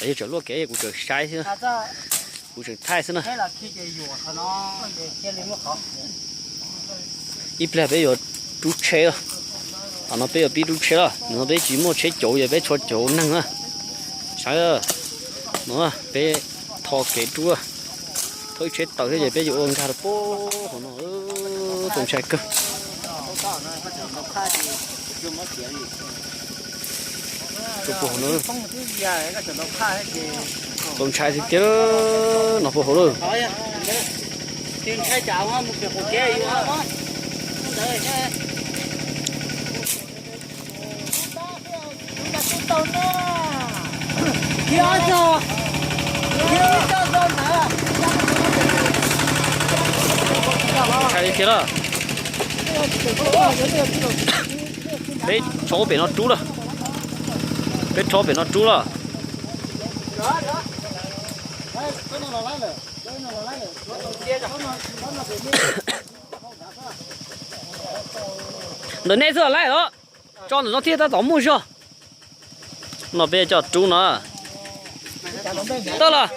Yog tseem luaj kev kuv tseem saib xwb, kuv tseem thaij xwb na. Ib pliag peb yuav rub tsheb, qhov no peb yuav pib rub tsheb lawm, no peb tsis muaj tsheb cauv, yog peb tshuav cauv neeg na. Saib no, peb tho kev rub, tho ib tsheb taws thiab ces peb yuav ua nkag rau puag hauv no, txaus ntshai kawg. Txaus ntshai tiag tiag no puag hauv lawm. Ntshai tiag lawm. Peb rho pem no rub lawm. Peb rho pem no rub lawm. Ntawm nej xwb laib los? Tso ntawm no thiaj tab tom muaj zog. No peb coj rub no. Tawm los.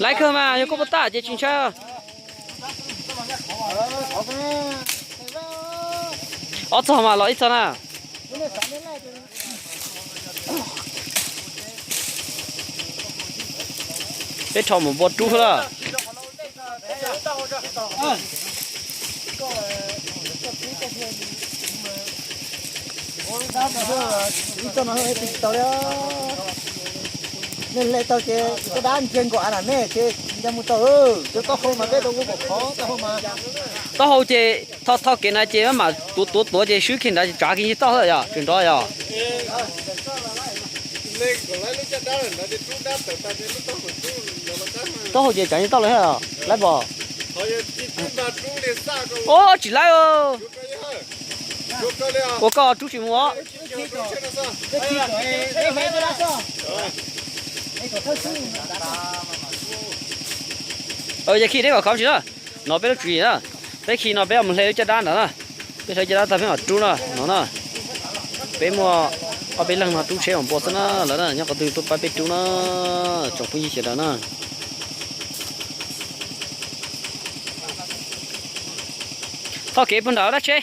Laib kawg mas yog koj puas tag ces tsis ntshai. Ob txog mas los ib txog na. Peb rho mus npua rub xwb lawm. Nej hle tau ces caj dab nrhiav nkaus av na nej ces nce mus tau, cov taub hau mas peb rau ua kom khov taub hau mas. Taub hau ces tho tho kev na ces maj mam tuav tuav tuav ces swb kiag nrad tsav kiag toj xwb yom, tseem nrov yom. Taub hau ces tsav kiag toj lawm thiab, laib pom. Os, tsis laib. Ua koj rub tsis mus os. Yog khi deb kom khov tsis na. No peb lub tswv yim na, peb khi no peb mus hle lub caj dab ntawd na. Peb hle caj dab tag peb mam rub na no na. Peb muaj ob peb leeg no rub tsheb mam npua xwb na, lawv na nyob qhov twg tuaj pab peb rub na, tsoom phooj ywg sawv daws na. Tho kev puag nram dab tsheb.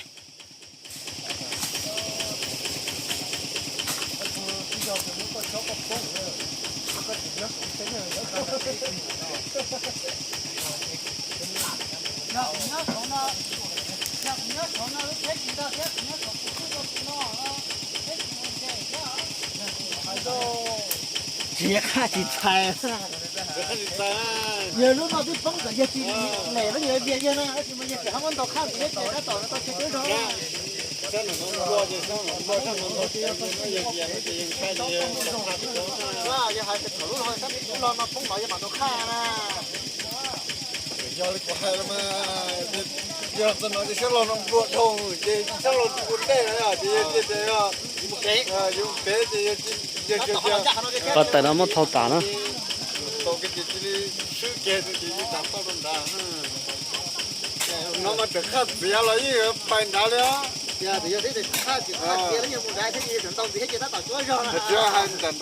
Tsis qaj tsis txhais. Yog lub no twb poob kom yawg tsis lem lub nyuag vias yawg na, tab sis mas yawg tseem ho muab ntaus qhaj ntxiv thiab ces tab tom tau tsheb cuab zog. Yawg hais tias thaum lub no sab peb tub los no poob los yawg mam ntaus qhaj na. Yog li kuv hais los mas, yog txog no ces sab laug no nplua dhau ces sab laug tsis ua ntej na, ces yog tias yog mus kev ces yog tias Qhov tawm no muab thau tas na. Tau kev ces cia li swb kiag ces yus tau toj rau nrad. No mas tseem qhaj txiav los yeej pais nrad li os. Txiav hais ntawm nrad,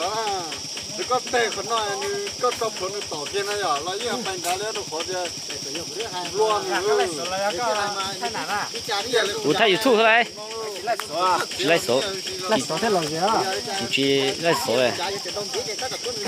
nws koj teg qhov no, nws koj tso plhuav nws tom kiag no yom, los yeej pais nrad li rau qhov tias nplua nws. Kuv thaij YouTube xwb lauj, tsis laij xov, kuv tsis laij xov.